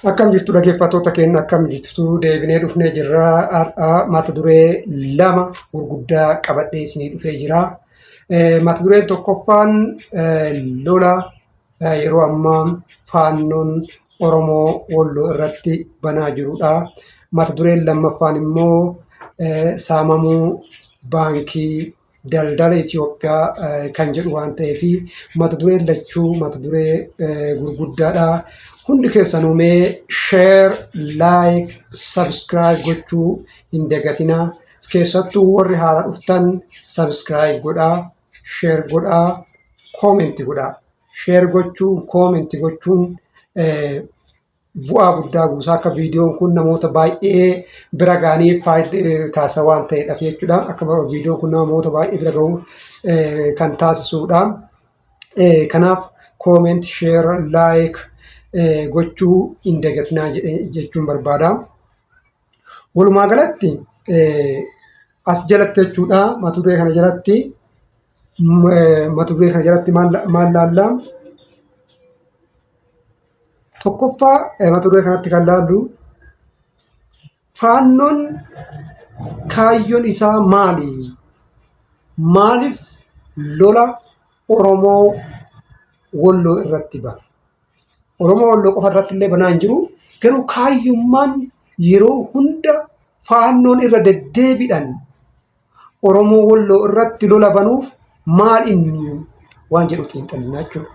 Akkam jirtu dhaggeeffattoota keenya, akkam jirtu? Deebinee dhufnee jirra. Har'a mata duree lama gurguddaa qabadhee isinii dhufee jira. Mata dureen tokkoffaan lola yeroo ammaa faannoon Oromoo Walloo irratti banaa jirudha. Mata dureen lammaffaan immoo saamamuu baankii daldala Itoophiyaa kan jedhu waan ta'eef, mata dureen lachuu mata duree gurguddaadha. Hundi keessanuu mee share, like, subscribe gochuu hin dagatinaa. Keessattuu warri haala dhuftan subscribe godhaa, share godhaa, comment godhaa. Share gochuun, comment gochuun bu'aa guddaa buusa, akka viidiyoon kun namoota baay'ee bira ga'anii taasisa waan ta'eedhaaf jechuudha. Akka viidiyoon kun namoota baay'ee bira ga'u kan taasisudha. Kanaaf comment, share, like gochuu hin dagatinaa jechuun barbaada. Walumaa galatti as jalatti jechuudha, mata duree kana jalatti maal laallaa? Tokkoffaa, mata duree kanatti kan laallu, faannoon kaayyoon isaa maali? Maaliif lola Oromoo Walloo irratti bana? Oromoo Walloo qofa irratti illee banaa hin jiru. Garuu kaayyummaan yeroo hunda faannoon irra deddeebiidhaan Oromoo Walloo irratti lola banuuf maal inni waan jedhu xiinxallinaa jechuudha.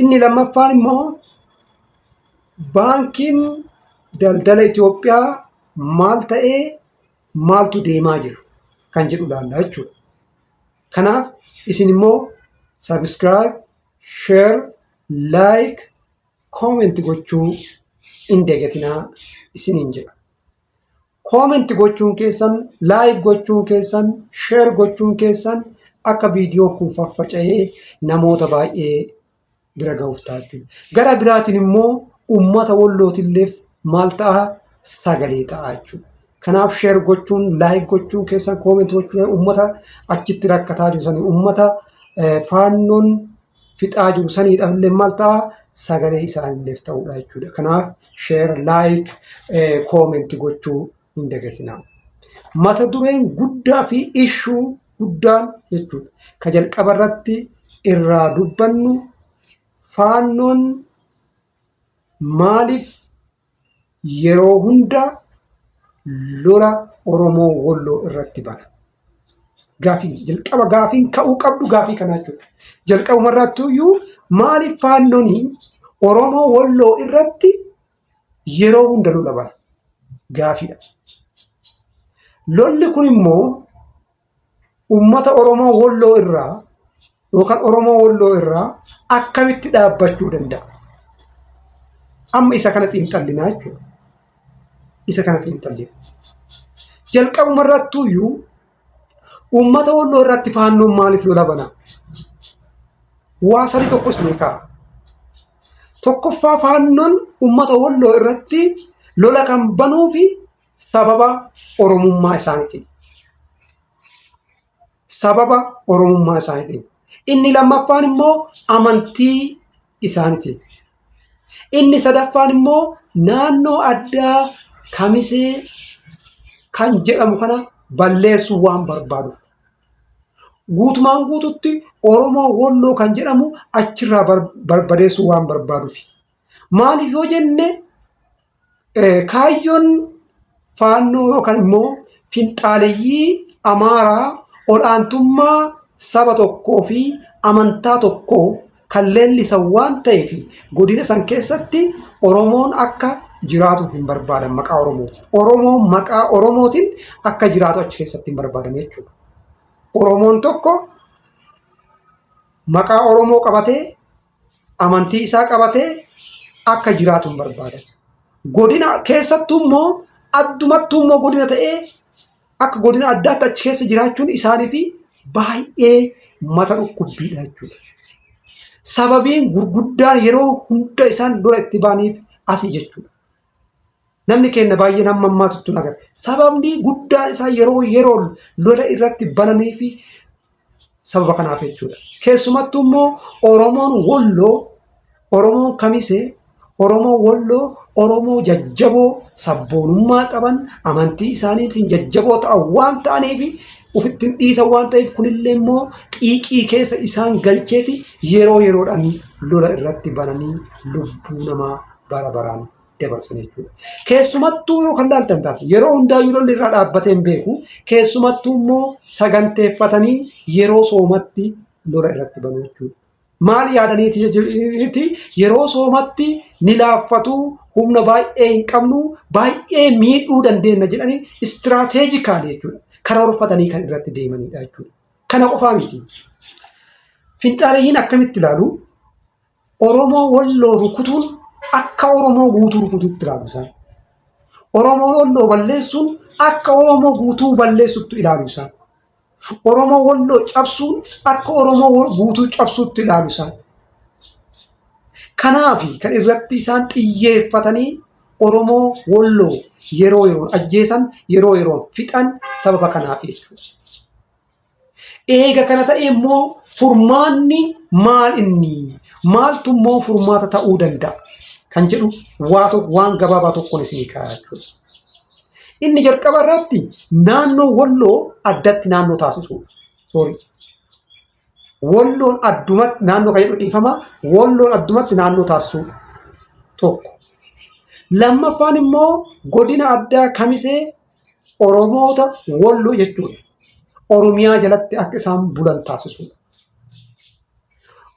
Inni lammaffaan immoo baankiin daldala Itoophiyaa maal ta'ee, maaltu deemaa jira kan jedhu ilaalla jechuudha. Kanaaf isin immoo subscribe, share, like, comment gochuu hin dagatinaa isiniin jedha. Comment gochuun keessan, like gochuun keessan, share gochuun keessan akka viidiyoon kun faffaca'ee namoota baay'ee bira ga'uuf ta'a jechuudha. Gara biraatiin immoo uummata Wallootillee maal ta'a? Sagalee ta'a jechuudha. Kanaaf share gochuun, like gochuun keessan, comment gochuun uummata achitti rakkataa jiru sanii, uummata faannoon fixaa jiru saniidhaaf illee maal ta'a? Sagalee isaanilleef ta'uudha jechuudha. Kanaaf share, like, comment gochuu hin dagatinaa. Mata dureen guddaa fi issue guddaan jechuudha. Ka jalqaba irratti irraa dubbannu, faannoon maaliif yeroo hunda lola Oromoo Walloo irratti bana? Gaafii jalqaba gaafiin ka'uu qabdu gaafii kanaa jechuudha. Jalqabuma irratti iyyuu maaliif faannoon Oromoo Walloo irratti yeroo hunda lola bana? Gaafiidha. Lolli kun immoo uummata Oromoo Walloo irraa yookaan Oromoo Walloo irraa akkamitti dhaabbachuu danda'a? Amma isa kana xiinxallinaa jechuudha. Isa kana xiinxallina. Jalqabuma irrattuu iyyuu uummata Walloo irratti faannoon maaliif lola bana? Waa sadi tokkos ni kaa'a. Tokkoffaa, faannoon uummata Walloo irratti lola kan banuu fi sababa Oromummaa isaaniitiin. Sababa Oromummaa isaaniitiin. Inni lammaffaan immoo amantii isaaniitiin. Inni sadaffaan immoo naannoo addaa Kamisee kan jedhamu kana balleessuu waan barbaaduuf. Guutumaan guututti Oromoo Walloo kan jedhamu achirraa barbadeessuu waan barbaaduuf. Maaliif yoo jenne, kaayyoon faannoo yookaan immoo finxaaleyyii Amaaraa ol'aantummaa saba tokkoo fi amantaa tokkoo kan leellisan waan ta'eef, godina san keessatti Oromoon akka jiraatu hin barbaadan maqaa Oromootiin. Oromoon maqaa Oromootiin akka jiraatu achi keessatti hin barbaadan jechuudha. Oromoon tokko maqaa Oromoo qabatee, amantii isaa qabatee akka jiraatu hin barbaadan. Godina keessattuu immoo, addumattuu immoo godina ta'ee akka godina addaatti achi keessa jiraachuun isaanii fi baay'ee mata dhukkubbiidha jechuudha. Sababiin gurguddaan yeroo hunda isaan lola itti ba'aniif asii jechuudha. Namni keenya baay'een hamma ammaatti tun agarra. Sababni guddaan isaan yeroo yeroon lola irratti bananii fi sababa kanaaf jechuudha. Keessumattuu immoo Oromoon Walloo, Oromoon Kamisee, Oromoo Walloo Oromoo jajjaboo sabboonummaa qaban, amantii isaaniitiin jajjaboo ta'an waan ta'aniif, ofitti hin dhiisan waan ta'eef, kunillee immoo xiiqii keessa isaan galcheeti yeroo yeroodhaan lola irratti bananii lubbuu namaa bara baraan dabarsan jechuudha. Keessumattuu yoo kan laaltan taate, yeroo hundaayyuu lolli irraa dhaabbatee hin beeku. Keessumattuu immoo saganteeffatanii yeroo soomatti lola irratti banu jechuudha. Maal yaadaniiti? Yeroo soomatti ni laaffatu, humna baay'ee hin qabnu, baay'ee miidhuu dandeenya jedhanii strategically jechuudha. Karoorfatanii kan irratti deemanidha jechuudha. Kana qofaa miti. Finxaaleyyiin akkamitti ilaalu? Oromoo Walloo rukutuun akka Oromoo guutuu rukutuutti ilaalu isaan. Oromoo Walloo balleessuun akka Oromoo guutuu balleessutti ilaalu isaan. Oromoo Walloo cabsuun akka Oromoo guutuu cabsuutti ilaalu isaan. Kanaaf kan irratti isaan xiyyeeffatanii Oromoo Walloo yeroo yeroon ajjeesan, yeroo yeroon fixan sababa kanaaf jechuudha. Eega kana ta'e immoo furmaanni maal inni? Maaltu immoo furmaata ta'uu danda'a? Kan jedhu waa tokko, waan gabaabaa tokkoon isinii kaa'a jechuudha. Inni jalqaba irratti naannoo Walloo addatti naannoo taasisuudha. Sorry. Walloon addumatti naannoo kan jedhu dhiifama. Walloon addumatti naannoo taasisuudha. Tokko. Lammaffaan immoo godina addaa Kamisee Oromoota Walloo jechuudha. Oromiyaa jalatti akka isaan bulan taasisuudha.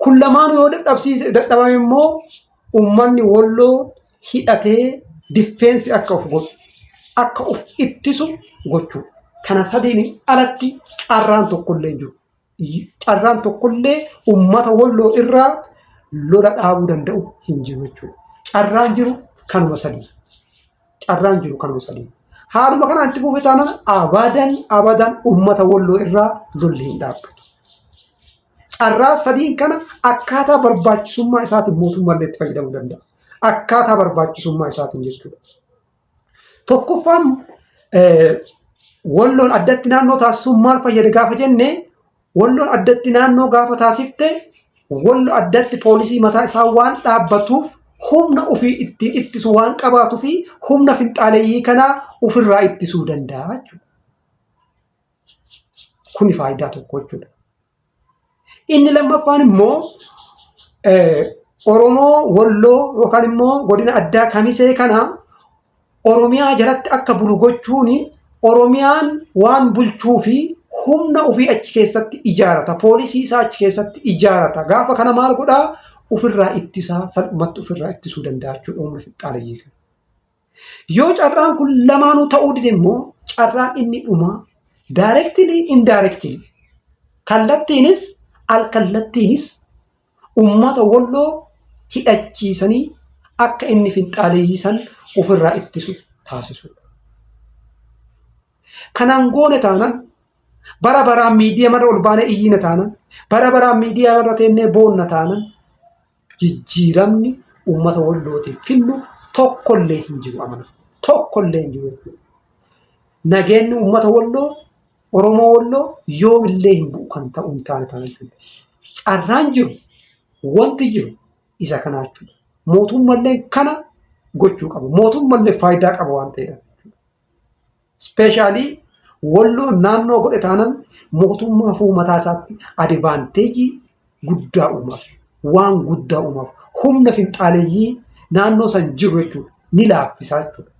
Kun lamaan yoo dadhabsiise, dadhabame immoo uummanni Walloo hidhatee defense akka of godhu, akka of ittisu gochuudha. Kana sadiin alatti carraan tokkollee hin jiru. Carraan tokkollee uummata Walloo irraa lola dhaabuu danda'u hin jiru jechuudha. Carraan jiru kanuma sadii. Carraan jiru kanuma sadii. Haaluma kanaan itti fufe taanaan abadan abadan uummata Walloo irraa lolli hin dhaabbatu. Carraa sadiin kana akkaataa barbaachisummaa isaatiin mootummaallee itti fayyadamuu danda'a. Akkaataa barbaachisummaa isaatiin jechuudha. Tokkoffaan, Walloon addatti naannoo taasisuun maal fayyada gaafa jenne, Walloon addatti naannoo gaafa taasifte, Wallo addatti poolisii mataa isaa waan dhaabbatuuf, humna ofii ittiin ittisu waan qabaatuu fi humna finxaaleeyyii kanaa ofirraa ittisuu danda'a jechuudha. Kuni faayidaa tokko jechuudha. Inni lammaffaan immoo Oromoo Walloo yookaan immoo godina addaa Kamisee kana Oromiyaa jalatti akka bulu gochuun, Oromiyaan waan bulchuu fi humna ofii achi keessatti ijaarata. Poolisii isaa achi keessatti ijaarata. Gaafa kana maal godhaa? Ofirraa ittisaa, salphumatti ofirraa ittisuu danda'a jechuudha humna finxaaleyyii kana. Yoo carraan kun lamaanuu ta'uu dide immoo carraan inni dhumaa directly, indirectly, kallattiinis alkallattiinis uummata Walloo hidhachiisanii akka inni finxaaleeyyii san ofirraa ittisu taasisudha. Kanaan goone taanaan, bara baraan miidiyaa marra ol baanee iyyina taanaan, bara baraan miidiyaa marra teennee boonna taanaan, jijjiiramni uummata Wallootiif finnu tokkollee hin jiru amana. Tokkollee hin jiru jechuudha. Nageenyi uummata Walloo, Oromoo Walloo yoomillee hin bu'u kan ta'u hin taane taana jechuudha. Carraan jiru, wanti jiru isa kana jechuudha. Mootummallee kana gochuu qaba. Mootummallee faayidaa qaba waan ta'eedha. Especially Walloon naannoo godhe taanaan mootummaa fi mataa isaatti advantage guddaa uumaaf. Waan guddaa uumaaf. Humna finxaaleeyyii naannoo san jiru jechuudha. Ni laaffisaa jechuudha.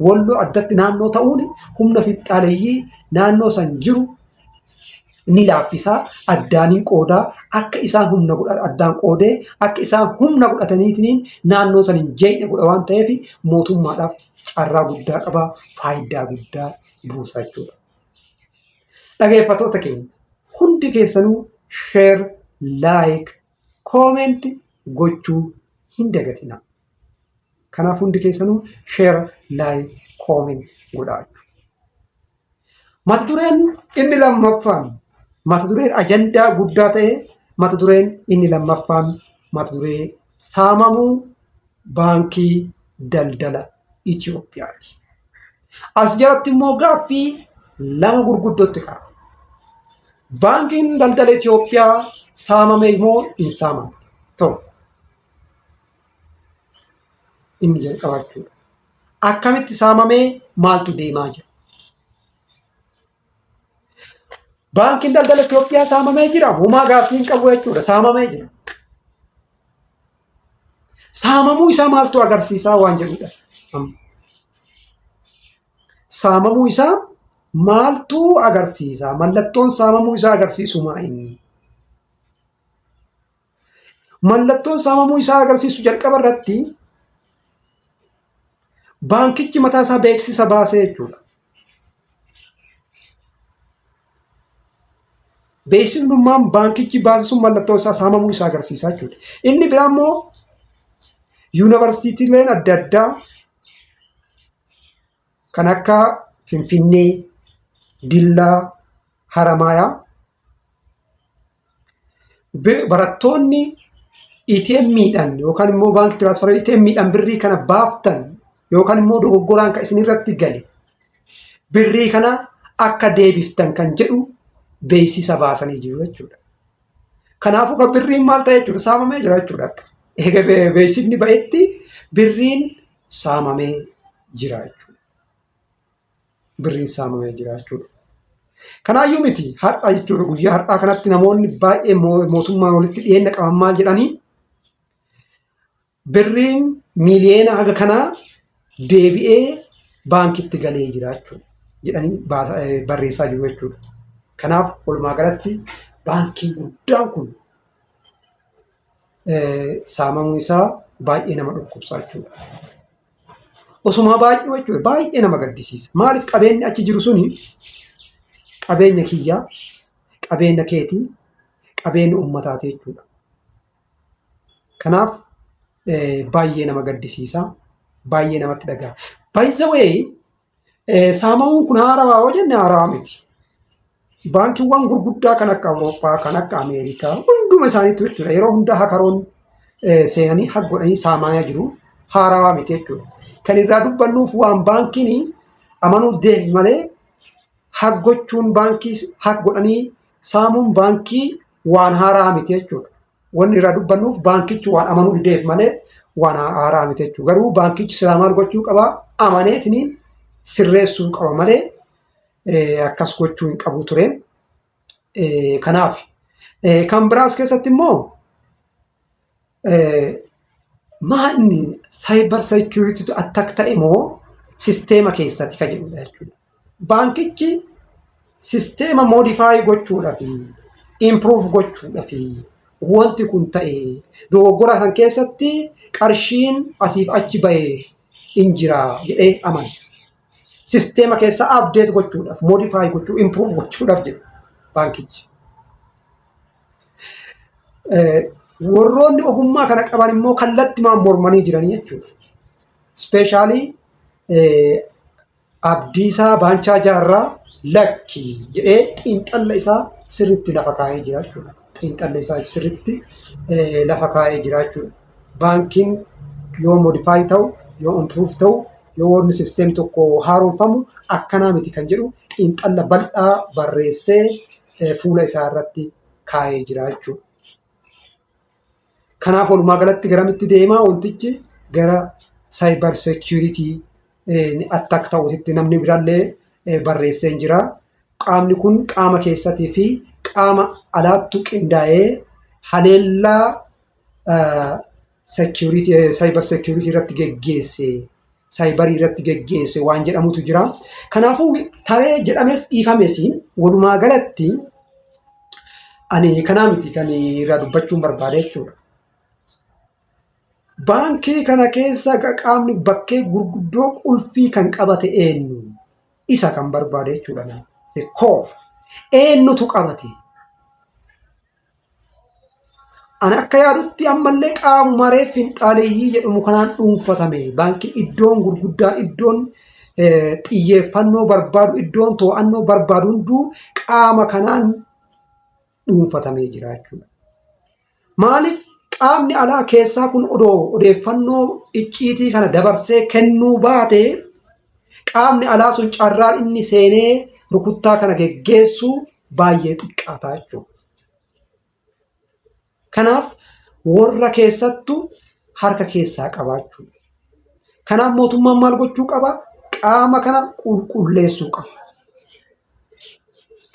Walloo addatti naannoo ta'uun humna finxaaleeyyii naannoo san jiru ni laaffisaa, addaaniin qoodaa akka isaan humna godha, addaan qoodee akka isaan humna godhataniitiin naannoo san hin jeeqne godha waan ta'eef mootummaadhaaf carraa guddaa qaba, faayidaa guddaa buusa jechuudha. Dhageeffattoota keenya hundi keessanuu share, like, comment gochuu hin dagatinaa. Kanaaf hundi keessanuu share, like, comment godhaa jechuudha. Mata dureen inni lammaffaan, mata dureen ajandaa guddaa ta'e, mata dureen inni lammaffaan mata duree saamamuu Baankii Daldala Itoophiyaati. As jalatti immoo gaaffii lama gurguddootti ka'a. Baankiin Daldala Itoophiyaa saamame moo hin saamamne? Tokko. Inni jalqaba jechuudha. Akkamitti saamamee maaltu deemaa jira? Baankiin daldala Itoophiyaa saamamee jira. Homaa gaaffii hin qabu jechuudha. Saamamee jira. Saamamuu isaa maaltu agarsiisaa waan jedhudha. Saamamuu isaa maaltu agarsiisa? Mallattoon saamamuu isaa agarsiisu maa inni? Mallattoon saamamuu isaa agarsiisu jalqaba irratti baankichi mataa isaa beeksisa baasee jechuudha. Beeksisnummaan baankichi baase sun mallattoo isaa saamamuu isaa agarsiisa jechuudha. Inni biraa immoo yuunivarsiitiileen adda addaa kan akka Finfinnee, Dillaa, Haramaayaa barattoonni ATM'dhaan yookaan immoo baankii tiraansfarii ATM'dhaan birrii kana baaftan yookaan immoo dogoggoraan kan isin irratti gale birrii kana akka deebiftan kan jedhu beeksisa baasanii jiru jechuudha. Kanaafuu kan birriin maal ta'e jechuudha saamamee jira jechuudha. Eega beeksifni ba'etti birriin saamamee jira jechuudha. Birriin saamamee jira jechuudha. Kanaayyuu miti har'a jechuudha guyyaa har'aa kanatti namoonni baay'ee mootummaan walitti dhiyeenya qaban maal jedhanii birriin miiliyoona haga kanaa deebi'ee baankitti galee jira jechuudha jedhanii barreessaa jiru jechuudha. Kanaaf walumaa galatti baankiin guddaan kun saamamuu isaa baay'ee nama dhukkubsa jechuudha. Osumaa baay'ee jechuudha baay'ee nama gaddisiisa. Maaliif qabeenyi achi jiru suni qabeenya kiyyaa, qabeenya keetii, qabeenya uummataati jechuudha. Kanaaf baay'ee nama gaddisiisa. Baay'ee namatti dhaga'ama. By the way, saamamuun kun haarawaa yoo jenne haarawaa miti. Baankiiwwan gurguddaa kan akka Awurooppaa, kan akka Ameerikaa hunduma isaaniitu jechuudha. Yeroo hundaa hakaroon seenanii hak godhanii saamaa jiru. Haarawaa miti jechuudha. Kan irraa dubbannuuf waan baankiin amanuu deemu malee hak gochuun baankii hak godhanii saamuun baankii waan haaraa miti jechuudha. Wanni irraa dubbannuuf baankichi waan amanuu dideef malee waan haaraa miti jechuudha. Garuu baankichi silaa maal gochuu qaba? Amaneetiniin sirreessuu qaba malee akkas gochuu hin qabu ture. Kanaaf kan biraas keessatti immoo maalni cyber security attack ta'e moo sisteema keessatti kan jedhudha jechuudha. Baankichi sisteema modify gochuudhaaf improve gochuudhaaf wanti kun ta'e dogoggora san keessatti qarshiin asiif achi ba'e hin jira jedhee amana. Sisteema keessa update gochuudhaaf modify gochuu improve gochuudhaaf jedha baankichi. Warroonni ogummaa kana qaban immoo kallattimaan mormanii jiranii jechuudha. Especially Abdiisaa Baanchaa Jaarraa lakki jedhee xiinxalla isaa sirriitti lafa kaa'ee jira jechuudha. Xiinxalla isaa sirriitti lafa kaa'ee jira jechuudha. Baankiin yoo modify ta'u, yoo improve ta'u, yoo wanni system tokko haaromfamu akkanaa miti kan jedhu xiinxalla bal'aa barreessee fuula isaa irratti kaa'ee jira jechuudha. Kanaaf walumaa galatti garamitti deemaa wantichi gara cyber security attack ta'uutitti namni biraallee barreessee jira. Qaamni kun qaama keessatii fi qaama alaattu qindaa'ee haleellaa cyber security irratti geggeesse cyberii irratti geggeesse waan jedhamutu jira. Kanaafuu taree jedhames dhiifames walumaa galatti ani kanaa miti kan irraa dubbachuun barbaade jechuudha. Baankii kana keessa qaamni bakkee gurguddoo qulfii kan qabate eenyu? Isa kan barbaade jechuudha. Koo eenyutu qabate? Ani akka yaadutti ammallee qaamuma reef finxaaleeyyii jedhamu kanaan dhuunfatame. Baankiin iddoon gurguddaan iddoon xiyyeeffannoo barbaadu iddoon to'annoo barbaadu hunduu qaama kanaan dhuunfatamee jira jechuudha. Maaliif qaamni alaa keessaa kun odoo odeeffannoo icciitii kana dabarsee kennuu baate qaamni alaa sun carraan inni seenee rukuttaa kana geggeessu baay'ee xiqqaataa jechuudha. Kanaaf warra keessattu harka keessaa qabaachuudha. Kanaaf mootummaan maal gochuu qaba? Qaama kana qulqulleessuu qaba.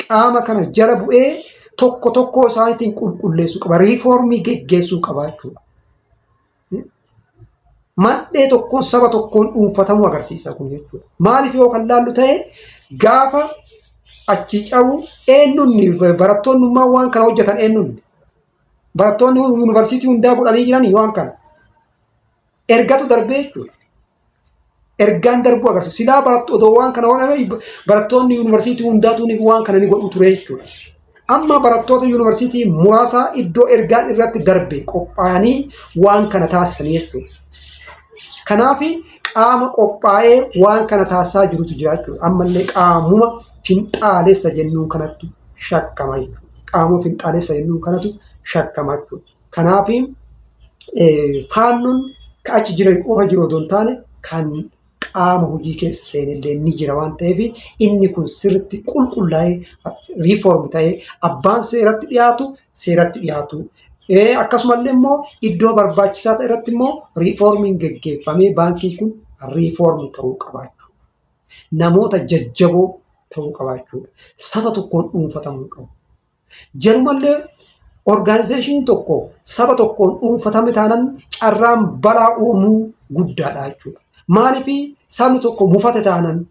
Qaama kana jala bu'ee tokko tokkoo isaaniitiin qulqulleessuu qaba. Riifoormii geggeessuu qaba jechuudha. Mandhee tokkoon saba tokkoon dhuunfatamuu agarsiisa kun jechuudha. Maaliif yoo kan laallu ta'e, gaafa achi cabu eenyunni barattoonnummaa waan kana hojjetan, eenyunni barattoonni yuunivarsiitii hundaa godhanii jiran waan kana ergatu darbee jechuudha. Ergaan darbuu agarsiisa. Silaa barattu odoo waan kana godhame, barattoonni yuunivarsiitii hundaatu waan kana ni godhu ture jechuudha. Amma barattoota yuunivarsiitii muraasaa iddoo ergaan irratti darbe qophaa'anii waan kana taasisanii jechuudha. Kanaaf qaama qophaa'ee waan kana taasisaa jirutu jira jechuudha. Ammallee qaamuma finxaalessa jennuun kanatti shakkama jechuudha. Qaamuma finxaalessa jennuun kanatu shakkama jechuudha. Kanaaf faannoon ka achi jiran qofa jiru odoo hin taane, kan qaama hojii keessa seenellee ni jira waan ta'eef, inni kun sirriitti qulqullaa'ee, reform ta'ee, abbaan seeratti dhiyaatu seeratti dhiyaatu. Akkasumallee immoo iddoo barbaachisaa ta'e irratti immoo riifoormiin geggeeffamee baankiin kun reform ta'uu qabaachuu. Namoota jajjaboo ta'uu qabaachuudha. Saba tokkoon dhuunfatamuu qabu. Jarumallee organizationiin tokko saba tokkoon dhuunfatame taanan, carraan balaa uumuu guddaadha jechuudha. Maaliif sabni tokko mufate taanan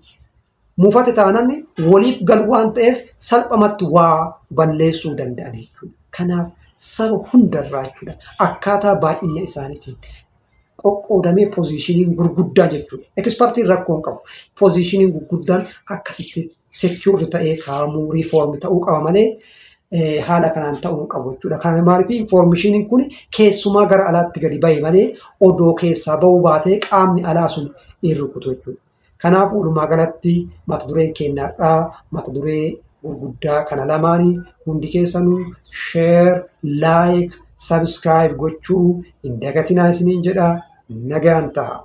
waliif galu waan ta'eef, salphamatti waa balleessuu danda'an jechuudha. Kanaaf saba hundarraa jechuudha, akkaataa baay'ina isaaniitiin qoqqoodamee positioniin gurguddaa jechuudha. Expertiin rakkoo hin qabu. Positioniin gurguddaan akkasitti secure ta'ee kaa'amuu, reform ta'uu qaba malee haala kanaan ta'uu hin qabu jechuudha. Kana maaliif informationiin kun keessumaa gara alaatti gadi bahe malee, odoo keessaa bahuu baatee qaamni alaa sun hin rukutu jechuudha. Kanaaf walumaa galatti mata dureen keenyaadhaa mata duree gurguddaa kana lamaanii. Hundi keessanuu share, like, subscribe gochuu hin dagatinaa isiniin jedha. Nagaan ta'a.